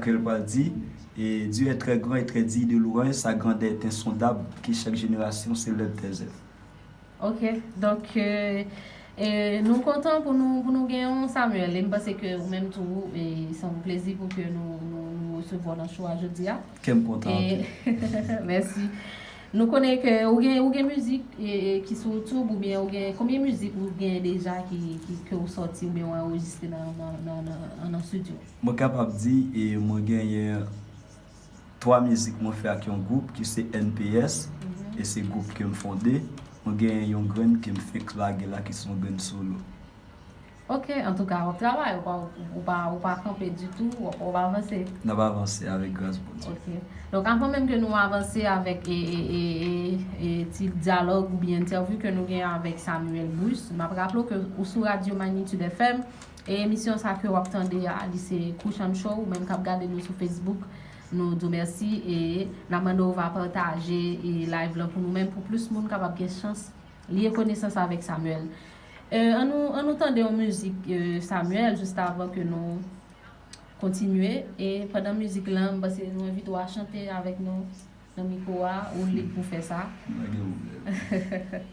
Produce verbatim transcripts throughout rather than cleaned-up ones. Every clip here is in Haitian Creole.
Ke l pral di, et Dieu est très grand et très digne de louange, sa grandeur est insondable, que chaque génération célèbre tes œuvres. Ok, donk euh, e nou kontan pou nou pou nou gen yon Samuel e m panse ke ou menm tou e se yon plezi pou ke nou nou nou resevwa w nan show a jodi a. Kè m kontan anpil. Mèsi. Nou konnen ke ou gen ou gen mizik e, e, ki sou YouTube oubyen ou gen konbyen mizik ou gen deja ki ki ke ou sòti oubyen ou anrejistre nan nan nan nan nan studio? Mwen kapab di e mwen genyen twa mizik mwen fè ak yon gwoup ki se N P S e se gwoup ke m fonde. Mwen genyen yon grenn ke m fenk lage la ki se yon grenn solo. Ok, antouka w ap travay, ou pa ou pa ou pa kanpe ditou, w ap w ap avanse. N ap avanse avèk gras Bondye. Ok. Donk avan menm ke nou avanse avèk e e e e e ti dyalòg oubyen entèvyou ke nou gen avèk Samuel Bruce, m ap raple w ke ou sou radyo Magnitude F M e emisyon sa ke w ap tande a, li se Kushan Show, ou menm k ap gade nou sou Facebook, nou di w mèsi e n ap mande w va pataje e live lan pou nou menm pou plis moun kapab gen chans liye konesans avèk Samuel. An nou an nou tande yon mizik Samuel jis avan ke nou kontinye e pandan mizik lan m panse nou envite w a chante avèk nou nan mikwo a ou lib pou fè sa. Pa gen pwoblèm.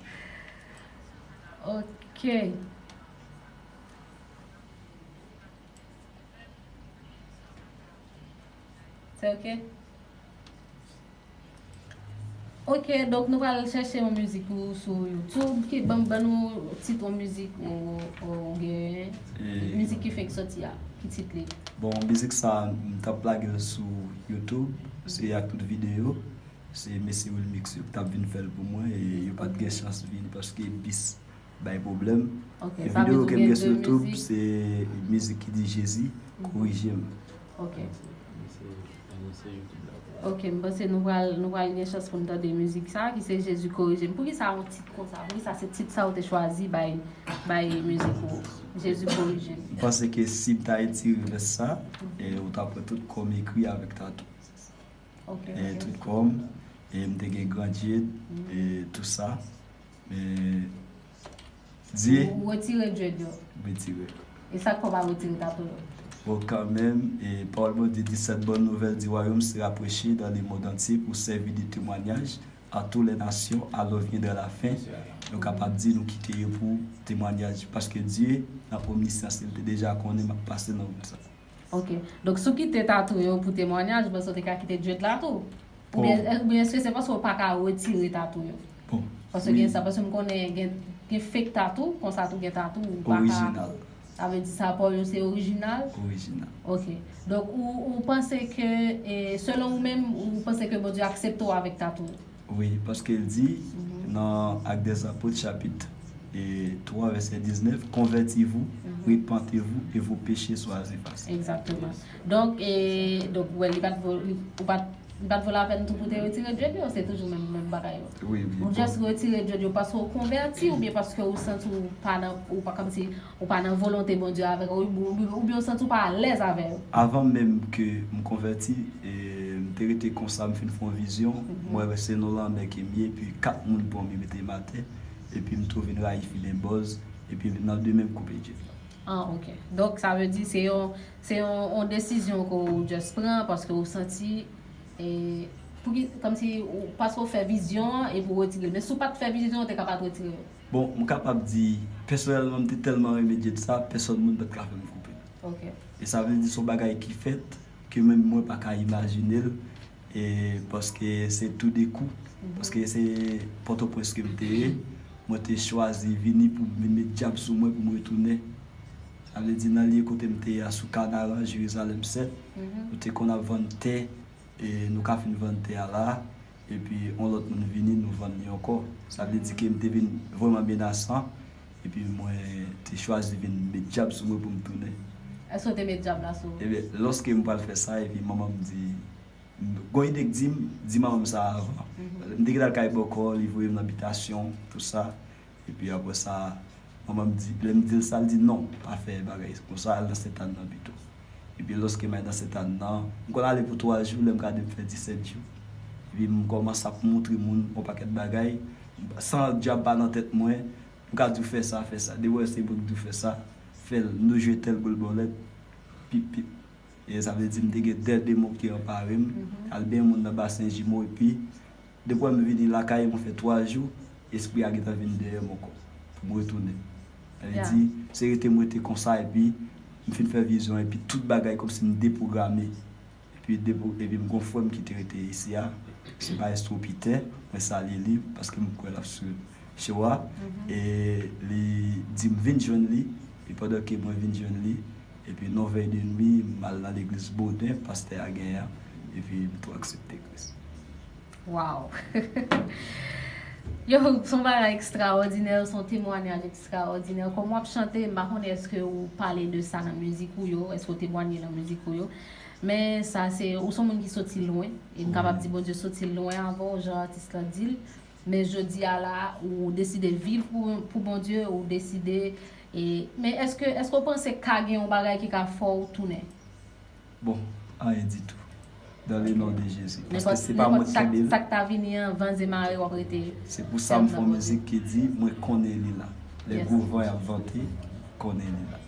Ok. Se ok? Ok, donk nou pral chèche yon mizik ou sou YouTube. Ki ban ban nou tit yon mizik ou ou gen mizik ki fenk soti a. Ki tit li? Bon, mizik sa m t ap lage l sou YouTube, se ak tout videyo. Se mesye Wilmix yo ki t ap vin fè l pou mwen e yo pa t gen chans vin paske bis bay pwoblèm. E videyo ke m gen sou YouTube se mizik ki di Jezi korije m. Ok, m panse nou pral nou pral gen chans pou n tande mizik sa ki se Jezi korije m. Poukisa yon tit konsa? Poukisa se tit sa ou te chwazi bay bay mizik ou? Jezi korije m. M panse ke si m ta retire vès sa, e ou ta pran tout kò m ekri avèk tatou. E tout kò m, e m te gen grandjed, e tou sa. Men Dye. Ou retire dread yo. M retire. E sa k fè w pa retire tatou yo? Bon, kanmenm, e pawòl Bondye di, cette bonne nouvelle du royaume sera prêchée dans le monde entier pour servir de témoignage à toutes les nations, alors viendra la fin. Nou kapab di nou kite yo pou temwanyaj, paske Dye, nan omniscience li, te deja konnen m ap pase nan wout sa. Ok. Donk, si w kite tatou yo pou temwanyaj, m panse w te ka kite dread la tou. Oubyen, oubyen èske se paske w pa ka retire tatou yo? Bon. Paske gen sa, paske m konnen gen, gen fake tatou, konsa tou gen tatou, ou pa ka. Orijinal. Sa vle di sa pa w yo se orijinal? Orijinal. Ok. Donk, ou, ou panse ke, e, selon ou menm, ou panse ke Bondye aksepte w avèk tatou yo? Wi, paske l di nan Actes des Apôtres chapit twa vèsè diznèf, convertez-vous, repentez-vous et vos péchés soient effacés. Egzakteman. Donk, e, donk, wè, li pa t vo, li, ou pa t, li pa t vo lapèn tou pou te retire dread yo, se toujou menm, menm bagay yo. Wi, wi. Ou just retire dread yo paske w konvèti oubyen paske ou santi w pa nan, ou pa kòmsi Ou pa nan volonte Bondye avèk ou, oubyen ou santi w pa alèz avè yo? Avan menm ke m konvèti, e, m te rete konsa, m fin fè yon vizyon, m wè se nan lanmè ke m ye, epi kat moun pran m, yo mete m atè, epi m tou vin rayi filen bòz, epi nan de men m koupe djèt la. Ah, ok. Donk, sa vle di se yon, se yon, yon desizyon ke w just pran paske w santi, e, pou ki, kòmsi, w, paske w fè vizyon an epi w retire l. Men si w pa t fè vizyon an, w te ka pa t retire l. Bon, m kapab di, pèsonèlman, m te tèlman renmen djèt sa, pèsòn moun pa t ka fè m koupe l. Ok. E sa vle di se yon bagay ki fèt, ke menm mwen pa ka imajine l, e paske se toudenkou, paske se Pòtoprens ke m te ye, mwen te chwazi vini pou m vin met djab sou mwen pou m retounen. Sa vle di nan lye kote m te ye a sou Kanaran, Jerizalèm sèt, nou te konn ap vann tè, e nou ka fin vann tè a la, epi yon lòt moun vini, nou vann li ankò. Sa vle di ke m te vin vrèman menasan, epi mwen te chwazi vin met djab sou mwen pou m tounen. Èske w te met djab la sou ou? Ebyen, lòske m pral fè sa, epi manman m di, gon ide k di m, di manman m sa avan. M te gentan al kay bòkò, li voye m nan bitasyon, tou sa. Epi apre sa, manman m di, lè m di l sa, l di, "Non, pa fè bagay konsa, al nan Sentàn nan pito." Epi lòske m al nan Sentàn nan, m konn ale pou twa jou, lè m gade m fè disèt jou. Epi m kòmanse ap montre moun yon pakèt bagay, san djab pa nan tèt mwen, m ka di w fè sa, fè sa. Depi w wè se mwen k di w fè sa, fè l, nou jwe tèl boul bòlèt, pip, pip. E sa vle di m te gen de demon ki anpare m. Al benyen moun nan Basen Jimo, epi depi m vini lakay mwen fè twa jou, espri a gentan vin dèyè m ankò pou m retounen. Sa vle di, se rete m rete konsa, epi m fin fè vizyon, epi tout bagay kòmsi m depwograme. Epi depi, epi m gon frè m ki te rete isi a, se Maestro Peter, mwen salye li, paske m kwè l ap swiv show a, e li di m vin jwenn li, e pandan ke mwen vin jwenn li, epi nèf è demwa, m al nan legliz Boden, pastè a genyen an, epi m tou aksepte Kris. Wow! Yo, se yon bagay ekstraòdinè, se yon temwayaj ekstraòdinè. Kòm w ap chante, m pa konnen èske ou pale de sa nan mizik ou yo, èske w temwaye nan mizik ou yo. Men sa se, ou se yon moun ki soti lwen, e m kapab di Bondye soti lwen avè w, jan atis lan di l. Men jodi a la, ou deside viv pou, pou Bondye, ou deside, e, men èske, èske w panse ka gen yon bagay ki ka fè w tounen? Bon, anyen ditou. Dans le nom de Jésus. Paske se pa mwen ki kenbe l. Sa k ta vini an, van zemare w ap rete. Se pou sa m fè yon mizik ki di, mwen konnen li la. Lè gwo van y ap vante, konnen li la.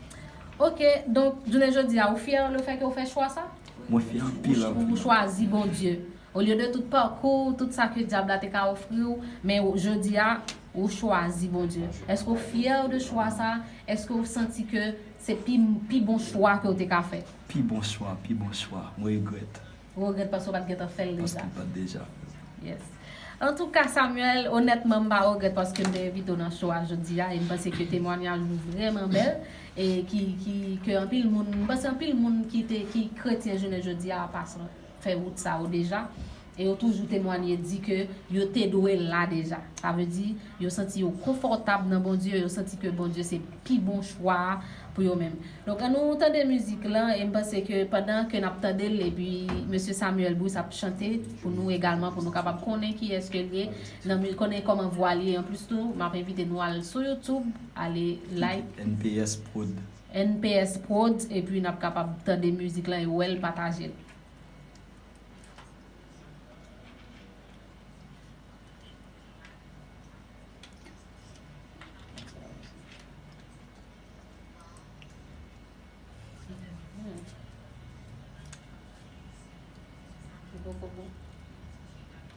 Ok, donk, jounen jodi a, ou fyè le fè ke w fè chwa sa? Mwen fyè anpil, anpil. Ou chwazi Bondye. Olye de tout pakou, tout sa ke dyab la te ka ofri w, men jodi a, ou chwazi Bondye. Èske w fyè de chwa sa? Èske w santi ke se pi, pi bon chwa ke w te ka fè? Pi bon chwa, pi bon chwa. Mwen regrèt. Ou regrèt paske w pa t gentan fè l deja? Paske m pa t deja fè l. Yes. Antouka, Samuel, onètman, m pa regrèt paske m te envite w nan show a jodi a, e m panse ke temwayaj ou vrèman bèl, e ki, ki, ke anpil moun, m panse anpil moun ki te, ki kretyen jounen jodi a, pa fè wout sa yo deja. E yo toujou temwanye, di ke yo te dwe la deja. Sa vle di, yo santi yo konfòtab nan Bondye, yo santi ke Bondye se pi bon chwa a pou yo menm. Donk, ann nou tande mizik lan, e m panse ke pandan ke n ap tande l, epi mesye Samuel Bruce ap chante pou nou egalman, pou nou kapab konnen kiyès ke l ye, nan mi-, konnen kòman vwa l ye. Anplis tou, m ap envite nou al sou YouTube, ale like. N P S Prod. N P S Prod, epi n ap kapab tande mizik lan e wè l, pataje l.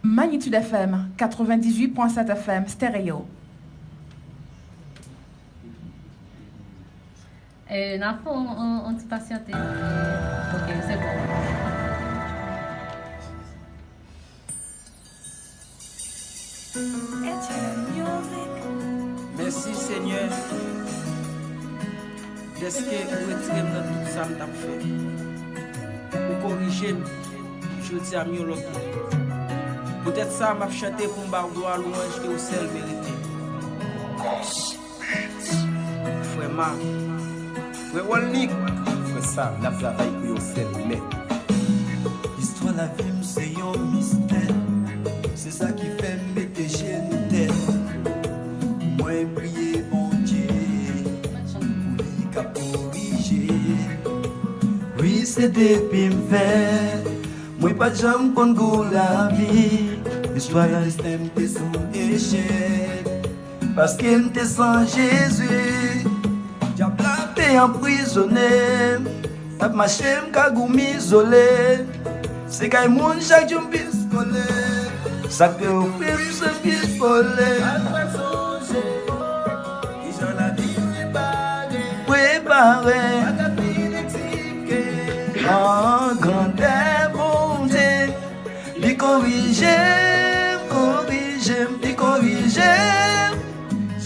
Magnitude F M, quatre-vingt-dix-huit point sept F M, stéréo. E, n ap fè yon, yon, yon ti pasyante. Ok, se bon. Mèsi, Senyè, dèske ou retire m nan tout sa m t ap fè. Ou korije m. Jodi a, m yon lòt moun. Poutèt sa, m ap chante pou m ba w glwa, lwanj ke ou sèl merite. Frè Marc, frè Rolnick, frè Sam, n ap travay pou yon sèl mèt. Istwa lavi m se yon mistè. Se sa ki fè m mete jenou tè. Mwen priye Bondye pou li ka korije. Wi, se depi m fèt, mwen pa t janm konn gou lavi. Istwa desten m te sou echèk. Paske m te san Jezi, dyab la te anprizone m. T ap mache m ka gou m izole. Se kay moun chak jou m piskole. Sa k te ofri m se piskole. Al fè m sonje kijan lavi m prepare. Prepare. Pa ka fin eksplike. An grandè Bondye. Li korije m, korije m, li korije m.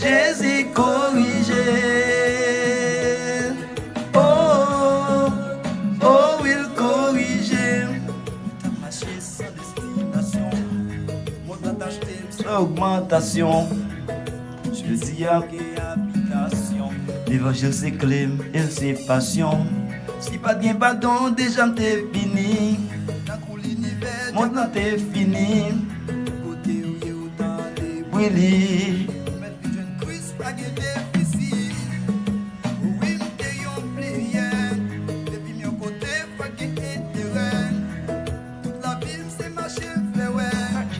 Jezi korije m. Oh, oh, oh, wi, l korije m. Mwen t ap mache san destinasyon. Mond lan t achte m san ogmantasyon. Jodi a gen abitasyon. Levanjil se kle m, e l se pasyon m. Si pa t gen padon, deja m te fini. Tankou linivè, mond lan te fini. Kote w ye, ou tande bri li. Ou mèt vin jwenn Kris, pa gen defisi. Wi, m te yon pliyè. Depi m yon kote, fòk gen enterè. Tout lavi m se mache m fè wè.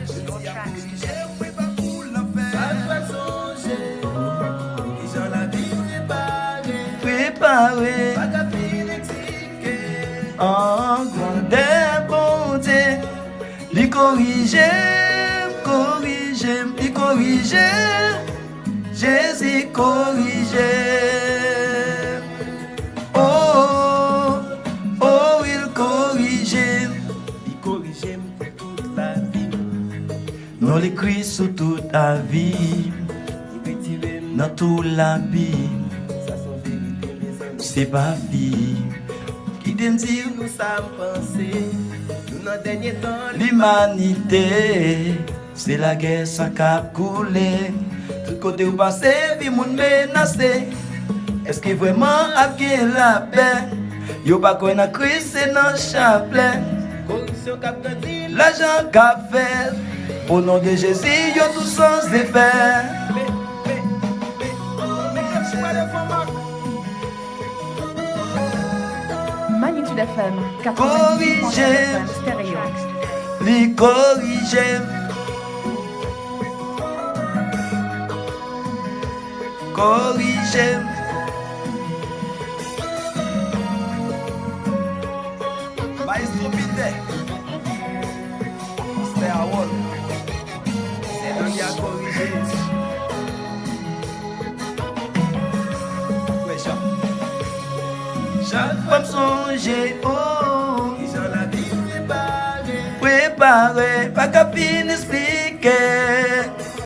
Jodi a korije mwen pa pou lanfè. Al fè m sonje kijan lavi m prepare. Prepare. Pa ka fin eksplike. Korije m, korije m, li korije m. Jezi korije m. Oh, oh, oh, wi, l korije m. Li korije m pou tout lavi m. Non l ekri sou tout avi m. Li retire m nan tou labim. Sa se yon verite, mezanmi. Se pa fi. Kite m di nou sa m panse. Nou nan dènye tan limanite. Se lagè san k ap koule. Tout kote ou pase, vi moun menase. Èske vrèman ap gen lapè? Yo pa kwè nan Kris, se nan chaplè. Koripsyon k ap grandi, lajan k ap fèt. O non de Jezi, yo tou san zefè. Magnitude F M, quatre-vingt-dix point sept F M, stéréo. Li korije m. Korije m. Maestro Peter. Pastè Harold. Se nan ki a korije. Frè Jean. Chak fwa m sonje, oh. Kijan lavi prepare. Prepare, pa ka fin esplike.